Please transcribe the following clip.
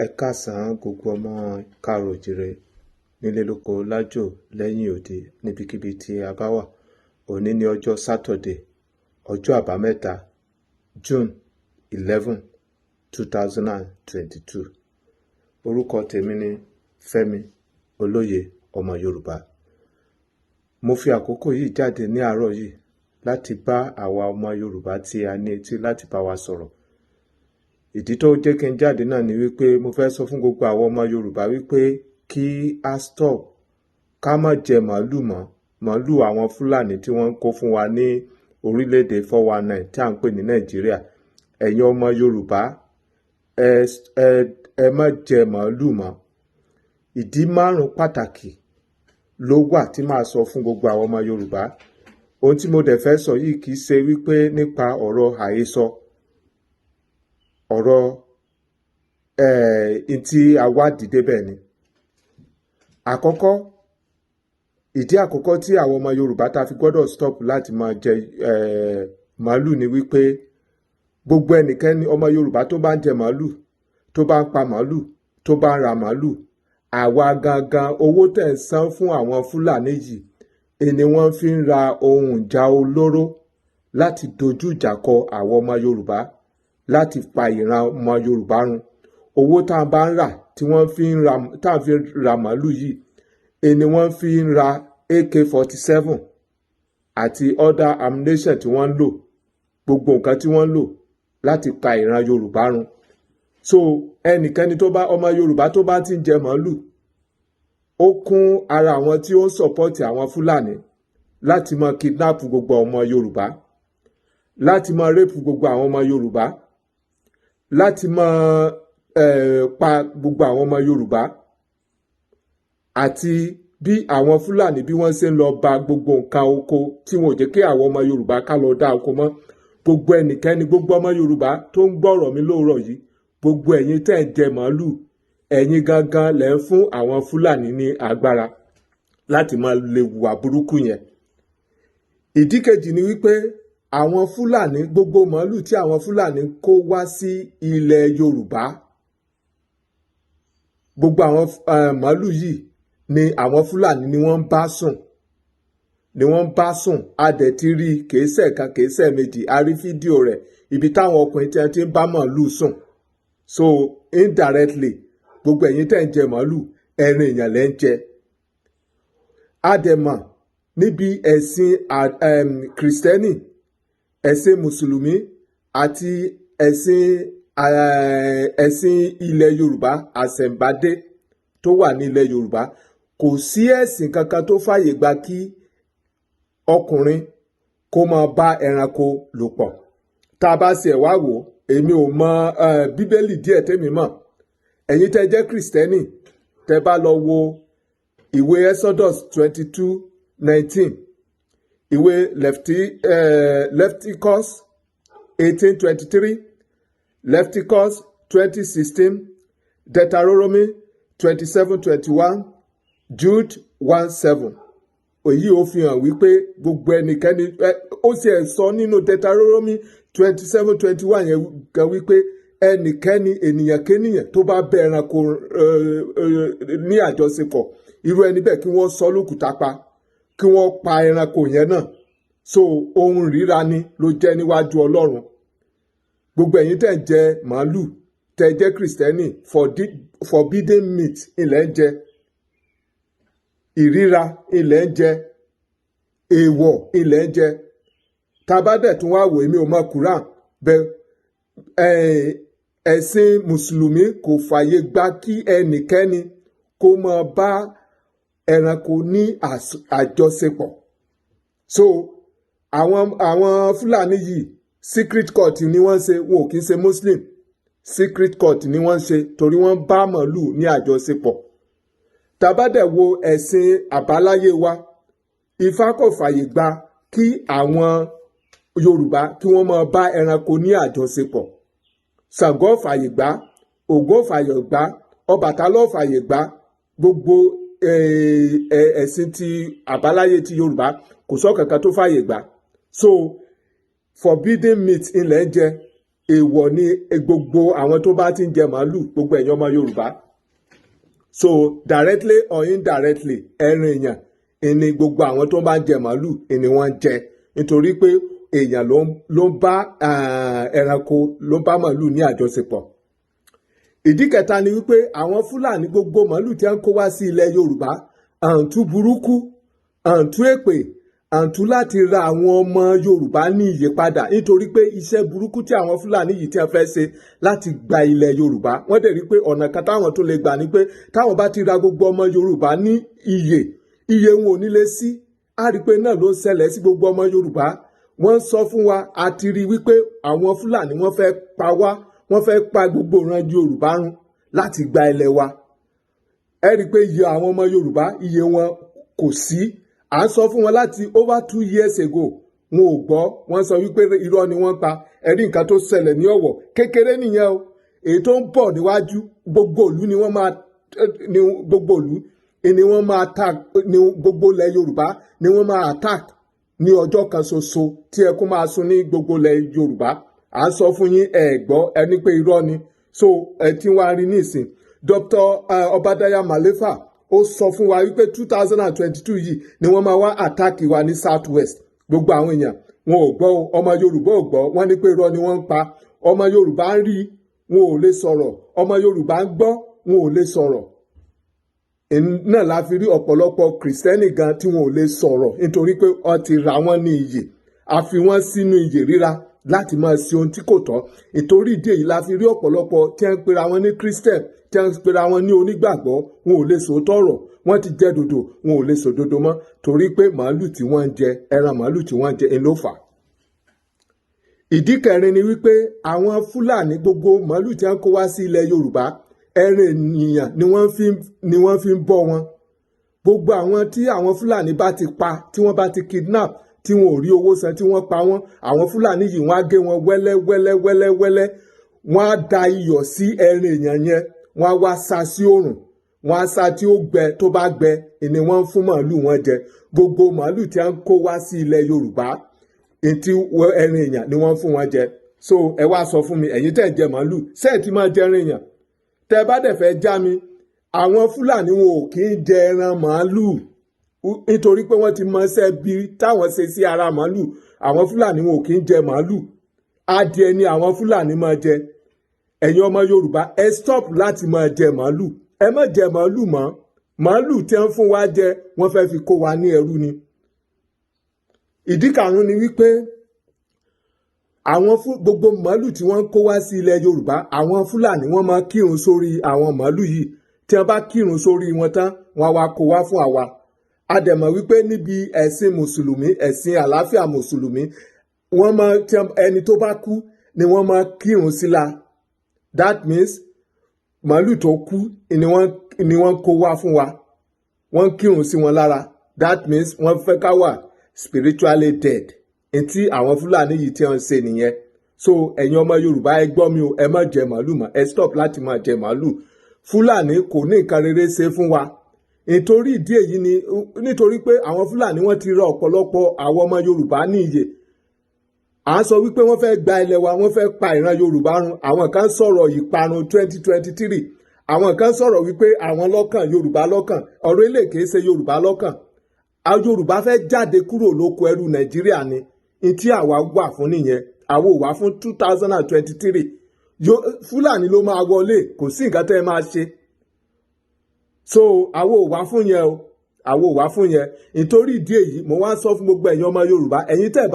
Ẹ káàsán, gbogbo ọmọ káàárọ̀ oòjíire, nílé, lóko, lájò, lẹ́yìn odi, níbikíbi tí a bá wà. Òní ní ọjọ́ Saturday, ọjọ́ Àbámẹ́ta, June 11, 2022. Orúkọ tèmi ni Fẹ́mi Olóye, ọmọ Yorùbá. Mo fi àkókò yìí jáde ní àárọ̀ yìí láti bá àwa ọmọ Yorùbá tí a ní etí láti bá wa sọ̀rọ̀. Ìdí tó jẹ́ kí n jáde náà ni wípé mo fẹ́ sọ fún gbogbo àwọn ọmọ Yorùbá wípé kí a stop, ká má jẹ màálù mọ́. Màálù àwọn Fúlàní tí wọ́n ń kó fún wa ní orílẹ̀-èdè 419 tí à ń pè ní Nàìjíríà. Ẹ̀yin ọmọ Yorùbá, ẹ má jẹ màálù mọ́. Ìdí márùn-ún pàtàkì ló wà tí màá sọ fún gbogbo àwọn ọmọ Yorùbá. Ohun tí mo dẹ̀ fẹ́ sọ yìí kì í ṣe wípé nípa ọ̀rọ̀ àhesọ, ọ̀rọ̀ tí a wádìí débẹ̀ ni. Àkọ́kọ́, ìdí àkọ́kọ́ tí àwọn ọmọ Yorùbá ta fi gbọ́dọ̀ stop láti máa jẹ màálù ni wípé gbogbo ẹnikẹ́ni ọmọ Yorùbá tó bá ń jẹ màálù, tó bá ń pa màálù, tó bá ń ra màálù, àwa gangan, owó tẹ̀ ń san fún àwọn Fúlàní yìí ni wọ́n fi ń ra ohun ìjà olóró láti dojú ìjà kọ àwọn ọmọ Yorùbá, láti pa ìran ọmọ Yorùbá run. Owó tá a bá ń rà tí wọ́n fi ń ra, tá a fi ra màálù yìí ni wọ́n fi ń ra AK-47 àti other ammunition tí wọ́n ń lò, gbogbo nǹkan tí wọ́n ń lò láti pa ìran Yorùbá run. So ẹnikẹ́ni tó bá, ọmọ Yorùbá tó bá ti ń jẹ màálù, ó kún ara àwọn tí ó ń support àwọn Fúlàní láti máa kidnap gbogbo ọmọ Yorùbá, láti máa rape gbogbo àwọn ọmọ Yorùbá, láti máa pa gbogbo àwọn ọmọ Yorùbá, àti bí àwọn Fúlàní bí wọ́n ṣe ń lọ ba gbogbo nǹkan oko tí wọn ò jẹ́ kí àwọn ọmọ Yorùbá ká lọ dá oko mọ́. Gbogbo ẹnikẹ́ni, gbogbo ọmọ Yorùbá tó ń gbọ́rọ̀ mi lóòrọ̀ yìí, gbogbo ẹ̀yin tẹ́ ń jẹ màálù, ẹ̀yin gangan lẹ́ ń fún àwọn Fúlàní ní agbára láti máa lè hùwà burúkú yẹn. Ìdí kejì ni wípé àwọn Fúlàní, gbogbo màálù tí àwọn Fúlàní kó wá sí ilẹ̀ Yorùbá, gbogbo àwọn màálù yìí ni àwọn Fúlàní ni wọ́n ń bá sùn, ni wọ́n ń bá sùn. A dẹ̀ ti rí i, kìí ṣẹ̀kan, kìí ṣẹ̀ méjì. A rí fídíò rẹ̀, ibi táwọn ọkùnrin tí wọ́n ti ń bá màálù sùn. So indirectly, gbogbo ẹ̀yin tẹ́ ń jẹ màálù, ẹran èèyàn lẹ́ ń jẹ. A dẹ̀ mọ̀ níbi ẹ̀sìn Kìrìsìtẹ́nì, ẹ̀sìn Mùsùlùmí àti ẹ̀sìn ilẹ̀ Yorùbá àṣẹ̀ǹbádé tó wà ní ilẹ̀ Yorùbá, kò sí ẹ̀sìn kankan tó fàyè gba kí ọkùnrin kó máa bá ẹranko lò pọ̀. Tá a bá ṣe ẹ̀ wá wò, èmi ò mọ Bíbélì díẹ̀ tèmi mọ̀. Ẹ̀yin tẹ́ jẹ́ Kìrìsìtẹ́nì, tẹ́ bá lọ wo ìwé Exodus 22:19, ìwé Leviticus 18:23, Leviticus 20:16, Deuteronomy 27:21, Jude 1:7, èyí ó fi hàn wípé gbogbo ẹnikẹ́ni, ó sì ẹ̀ sọ nínú Deuteronomy 27:21 yẹn gan wípé ẹnikẹ́ni, ènìyàn kénìyàn tó bá bẹ ẹranko ní àjọṣepọ̀, irú ẹni bẹ́ẹ̀, kí wọ́n sọ lókùúta pa, kí wọ́n pa ẹranko yẹn náà. So ohun ríra ni ló jẹ́ níwájú Ọlọ́run. Gbogbo ẹ̀yin tẹ́ ń jẹ màálù, tẹ́ jẹ́ Kìrìsìtẹ́nì, forbidden meat ilẹ̀ ń jẹ, ìríra ilẹ̀ ń jẹ, èèwọ̀ ilẹ̀ ń jẹ. Tá a bá dẹ̀ tún wá wò, èmi ò mọ Quran bẹ́ẹ̀, ẹ̀sìn Mùsùlùmí kò fààyè gba kí ẹnikẹ́ni kó máa bá ẹranko ní àjọṣepọ̀. So àwọn Fúlàní yìí, secret cult ni wọ́n ń ṣe. Wọn ò kí ń ṣe Muslim, secret cult ni wọ́n ń ṣe, torí wọ́n bá màálù ní àjọṣepọ̀. Tá bá dẹ̀ wo ẹ̀sìn àbáláyé wa, Ifá kò fààyè gba kí àwọn Yorùbá kí wọ́n máa bá ẹranko ní àjọṣepọ̀. Ṣàngó ò fààyè gbà, Ògún ò fààyè gbà, Ọbàtálá ò fààyè gbà. Gbogbo ẹ̀sìn ti àbáláyé ti Yorùbá, kò sọ kankan tó fààyè gbà. So forbidden meat ilẹ̀ ń jẹ. Èèwọ̀ ni gbogbo àwọn tó bá ti ń jẹ màálù, gbogbo ẹ̀yin ọmọ Yorùbá. So directly or indirectly, ẹran èèyàn ni gbogbo àwọn tó bá ń jẹ màálù ni wọ́n ń jẹ, nítorí pé èèyàn ló ń bá ẹranko, ló ń bá màálù ní àjọṣepọ̀. Ìdí kẹta ni wípé àwọn Fúlàní, gbogbo màálù tí wọ́n kó wá sí ilẹ̀ Yorùbá, àǹtú burúkú, àǹtú èpè, àǹtú láti ra àwọn ọmọ Yorùbá ní ìyè padà, nítorí pé iṣẹ́ burúkú tí àwọn Fúlàní yìí tí wọ́n fẹ́ ṣe láti gba ilẹ̀ Yorùbá, wọ́n dẹ̀ rí pé ọ̀nà kan táwọn tó lè gbà ni pé táwọn bá ti ra gbogbo ọmọ Yorùbá ní ìyè, iye wọn ò ní lè sí. Á rí i pé náà ló ń ṣẹlẹ̀ sí gbogbo ọmọ Yorùbá. Wọ́n sọ fún wa, a ti rí wípé àwọn Fúlàní, wọ́n fẹ́ pa wá, wọ́n fẹ́ pa gbogbo ìran Yorùbá run láti gba ilẹ̀ wa. Ẹ rí i pé iye àwọn ọmọ Yorùbá, iye wọn kò sí. À ń sọ fún wọn láti over 2 years ago, wọn ò gbọ́. Wọ́n sọ wípé irọ́ ni wọ́n pa. Ẹ rí nǹkan tó ṣẹlẹ̀ ní Ọ̀wọ̀, kékeré nìyẹn o. Èyí tó ń bọ̀ níwájú, gbogbo ìlú ni wọ́n máa ní, gbogbo ìlú ni wọ́n máa attack, ní gbogbo ilẹ̀ Yorùbá ni wọ́n máa attack ní ọjọ́ kan ṣoṣo, tí ẹkún máa sun ní gbogbo ilẹ̀ Yorùbá. À ń sọ fún yín, ẹ gbọ́, ẹni pé irọ́ ni. So ẹ tí wàá rí nísìn, Dr. Obadiah Malefa, ó sọ fún wa wípé 2022 yìí ni wọ́n máa wá attack wa ní South West. Gbogbo àwọn èèyàn wọn ò gbọ́, ọmọ Yorùbá ò gbọ́. Wọ́n ní pé irọ́ ni wọ́n ń pa. Ọmọ Yorùbá ń rí, wọn ò lè sọ̀rọ̀. Ọmọ Yorùbá ń gbọ́, wọn ò lè sọ̀rọ̀. Náà la fi rí ọ̀pọ̀lọpọ̀ Kìrìsìtẹ́nì gan tí wọn ò lè sọ̀rọ̀, nítorí pé wọ́n ti ra wọ́n ní iyè, a fi wọ́n sínú iyè ríra láti máa ṣe ohun tí kò tọ́. Ìtorí ìdí èyí la fi rí ọ̀pọ̀lọpọ̀ tí wọ́n ń pera wọn ní Christian, tí wọ́n ń pera wọn ní onígbàgbọ́, wọn ò lè sòótọ́ ọ̀rọ̀. Wọ́n ti jẹ́ dòdò, wọn ò lè sòdodo mọ́, torí pé màálù tí wọ́n ń jẹ, ẹran màálù tí wọ́n ń jẹ ló fà á. Ìdí kẹrin ni wípé àwọn Fúlàní, gbogbo màálù tí wọ́n kó wá sí ilẹ̀ Yorùbá, ẹran ènìyàn ni wọ́n fi ń bọ́ wọn. Gbogbo àwọn tí àwọn Fúlàní bá ti pa, tí wọ́n bá ti kidnap, tí wọn ò rí owó san, tí wọ́n pa wọ́n, àwọn Fúlàní yìí, wọ́n á gé wọn wẹ́lẹ́ wẹ́lẹ́ wẹ́lẹ́ wẹ́lẹ́, wọ́n á da iyọ̀ sí ẹran èèyàn yẹn, wọ́n á wá sa sí òrùn, wọ́n á sa tí ó gbẹ. Tó bá gbẹ ni wọ́n ń fún màálù wọn jẹ. Gbogbo màálù tí wọ́n kó wá sí ilẹ̀ Yorùbá, ntí ẹran èèyàn ni wọ́n fún wọn jẹ. So ẹ wá sọ fún mi, ẹ̀yin tẹ́ ẹ̀ jẹ màálù, sẹ́ẹ̀ tí máa jẹ ẹran èèyàn? Tẹ́ bá dẹ̀ fẹ́ já mi, àwọn Fúlàní wọn ò kí ń jẹ ẹran màálù, nítorí pé wọ́n ti mọ iṣẹ́ bí táwọn ṣe sí ara màálù. Àwọn Fúlàní wọn ò kí ń jẹ màálù, adìẹ ni àwọn Fúlàní máa jẹ. Ẹ̀yin ọmọ Yorùbá, ẹ stop láti máa jẹ màálù. Ẹ má jẹ màálù mọ́. Màálù tí wọ́n fún wa jẹ, wọ́n fẹ́ fi kó wa ní ẹrú ni. Ìdí karùn-ún ni wípé àwọn fún gbogbo màálù tí wọ́n ń kó wá sí ilẹ̀ Yorùbá, àwọn Fúlàní, wọ́n máa kírun sórí àwọn màálù yìí. Tí wọ́n bá kírun sórí wọn tán, wọ́n á wá kó wá fún àwa. A dẹ̀ mọ̀ wípé níbi ẹ̀sìn Mùsùlùmí, ẹ̀sìn àlàáfíà Mùsùlùmí, wọ́n máa, ẹni tó bá kú ni wọ́n máa kírun sí la. That means màálù tó kú ni wọ́n kó wá fún wa, wọ́n kírun sí wọn lára. That means wọ́n fẹ́ ká wà spiritually dead. Ntí àwọn Fúlàní yìí tí wọ́n ń ṣe nìyẹn. So ẹ̀yin ọmọ Yorùbá, ẹ gbọ́ mi o, ẹ má jẹ màálù mọ́. Ẹ stop láti máa jẹ màálù. Fúlàní kò ní nǹkan rere ṣe fún wa. Nítorí ìdí èyí ni nítorí pé àwọn Fúlàní, wọ́n ti rọ ọ̀pọ̀lọpọ̀ àwọn ọmọ Yorùbá ní iyè. À ń sọ wípé wọ́n fẹ́ gba ilẹ̀ wa, wọ́n fẹ́ pa ìran Yorùbá run. Àwọn kan sọ̀rọ̀ ìparun 2023, àwọn kan sọ̀rọ̀ wípé àwọn lọ́kàn, Yorùbá lọ́kàn. Ọ̀rọ̀ ilé kìí ṣe Yorùbá lọ́kàn. Àwọn Yorùbá fẹ́ jáde kúrò lóko ẹrú Nàìjíríà ni. N tí àwa wà fún nìyẹn. Àwa ò wá fún 2023. Fúlàní ló máa wọlé, kò sí nǹkan tẹ́ ẹ máa ṣe. So àwa ò wá fún yẹn o, àwa ò wá fún yẹn. Nítorí ìdí èyí, mo wá ń sọ fún gbogbo ẹ̀yin ọmọ Yorùbá, ẹ̀yin tẹ́